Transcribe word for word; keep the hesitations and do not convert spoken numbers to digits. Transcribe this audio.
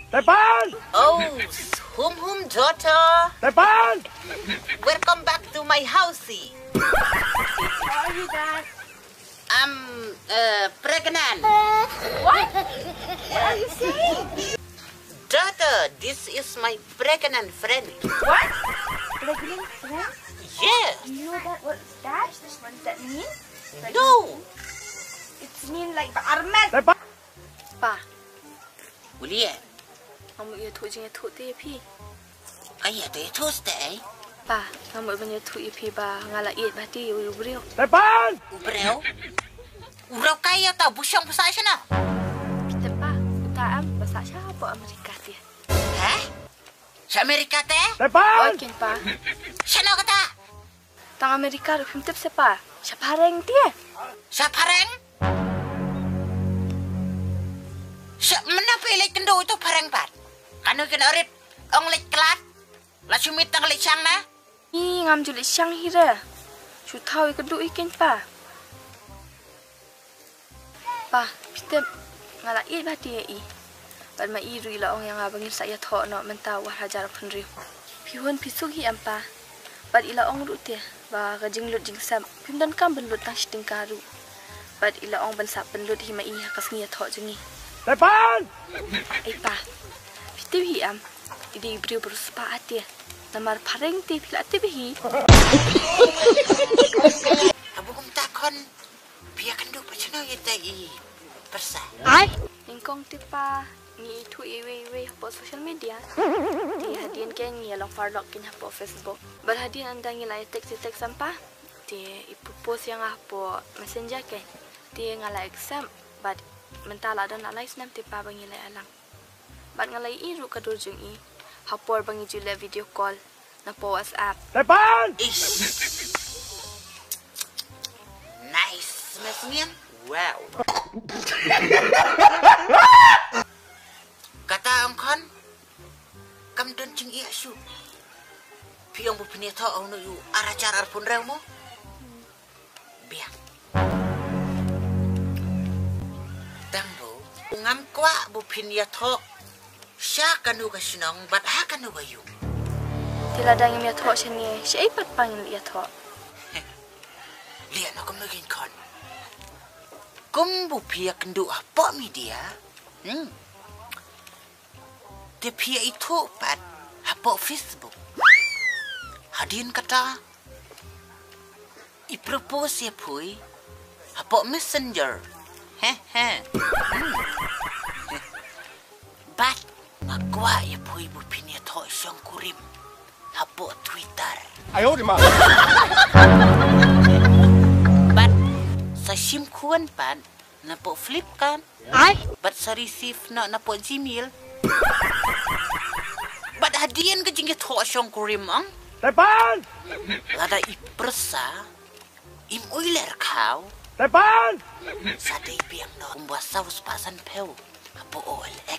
Tepan! Oh, hum hum daughter. Tepan! Welcome back to my house. How are you, Dad? I'm uh, pregnant. What? What are you saying? Daughter, this is my pregnant friend. What? Pregnant friend? Yes. You know that word, Dad? What does that mean? No. It's mean like the armet. Pa. Uli eh. Nga mut ïathuh jingïathuh te ïa phi. Ai ïa te ïathuh te eh. Pa, nga mut ban ïathuh ïa phi ba nga la ïeit bha te ïa u briew. Tepan! U briew? U briew kai ïa ta bushong busa shano? Phi tip pa, uta am ba sah sha hapoh Amerika te. Heh? Sha Amerika te? Tepan! Oi ken pa. Shano kata? Tang Amerika ruh phim tip se pa. Sha phareng te. Sha phareng? Sha mena phi leit kynduh uto phareng pat? Kano kin orit ong leit klat? La shu mit tang leit shang na? Ih, ngam ju leit shang hi re. Shu thaw ïa kynduh ïa ken pa. Pa, phi tip, nga la ïeit bha te ïa i. Bad ma i ruh i la ong ïa nga ba ngin sa ïathoh noh mynta u ar hajar arphew hynriew. Phi hun phi suk hi em pa. Bad i la ong ruh te ba ka jinglut jingsep phim donkam ban lut tang shi tyngka ruh. Bad i la ong ban sa pynlut hi ma i ha ka sngi ïathoh jong i. Tepan! Ei pa, phi tip hi em. I dei i briew ba riewspah te. Namar phareng te phi la tip hi. Abo kumta khun. Phi ïa kynduh pat shano ïa ita i pyrsa? Ai. Nyngkong te pa ngi ithuh iwei iwei hapoh social media. Te hadien keiñ ngi ïa long paralok keiñ hapoh Facebook. Bad hadien ynda ngi la ïa text ïa text em pa. Te i propose ïa nga hapoh Messenger keiñ. Te nga la accept bad mynta la don la lai snem te pa ba ngi la ïalang. Bad nga la ïohi ruh ka dur jong i ha por ba ngi ju leh video call napoh WhatsApp. Tepan! Ish. Nice, Miss Ngin. Wow. Kata ong khun kam don jingïa shuh. Phi ong ba phin ïathoh ha une u ar hajar arphew hynriew mo? Biang. Tang ba u ngam kwah ba phin ïathoh sha kano ka shnong bad ha kano ka ïung. Te lada ngim ïathoh shane, shaei pat pa ngin ïathoh? Leh noh kumno keiñ khun. Kumba phi ïa kynduh hapoh media. Hmm. Te phi ïa ithuh pat hapoh Facebook. Hadien kata i propose ïa phi hapoh Messenger. He he. Hmm. Bad nga kwah ïa phi ba phin ïathoh shongkurim hapoh Twitter. Ayo di ma. Bad sa shim khun pat napoh Flipkart. Ai. Bad sa receive noh napoh Gmail. Bad hadien ka jingïathoh shongkurim ong. Tepan! Lada i pyrsa im uiler khaw. Tepan! Sa dei biang noh kumba saw spah sanphew hapoh O L X.